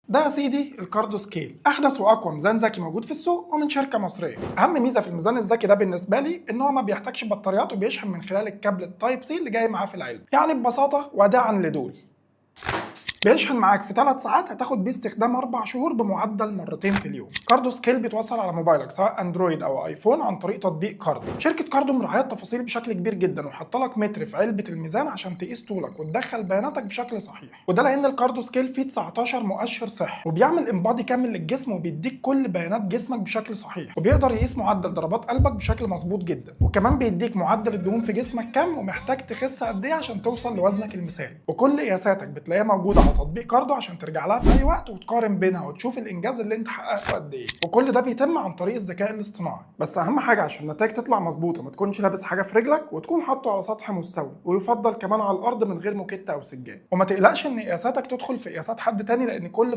ده يا سيدي الكاردو سكيل، احدث واقوى ميزان ذكي موجود في السوق ومن شركة مصرية. اهم ميزة في الميزان الذكي ده بالنسبة لي ان هو ما بيحتاجش بطاريات وبيشحن من خلال الكابل التايب سي اللي جاي معاه في العلبة. يعني ببساطة وداعا لدول. بيشحن معاك في 3 ساعات، هتاخد بيه استخدام 4 شهور بمعدل مرتين في اليوم. كاردو سكيل بيتوصل على موبايلك سواء اندرويد او ايفون عن طريق تطبيق كاردو. شركة كاردو مراعيه التفاصيل بشكل كبير جدا وحاطه لك متر في علبة الميزان عشان تقيس طولك وتدخل بياناتك بشكل صحيح، وده لان الكاردو سكيل فيه 19 مؤشر صحي وبيعمل انبادي كامل للجسم وبيديك كل بيانات جسمك بشكل صحيح، وبيقدر يقيس معدل ضربات قلبك بشكل مظبوط جدا، وكمان بيديك معدل الدهون في جسمك كام ومحتاج تخس قد ايه عشان توصل لوزنك المثالي. وكل قياساتك بتلاقيها موجودة على تطبيق كاردو عشان ترجع لها في اي وقت وتقارن بينها وتشوف الانجاز اللي انت حققته قد ايه، وكل ده بيتم عن طريق الذكاء الاصطناعي. بس اهم حاجة عشان النتائج تطلع مظبوطة ما تكونش لابس حاجة في رجلك وتكون حاطه على سطح مستوي، ويفضل كمان على الارض من غير موكيت او سجاد. وما تقلقش ان قياساتك تدخل في قياسات حد تاني لان كل فرد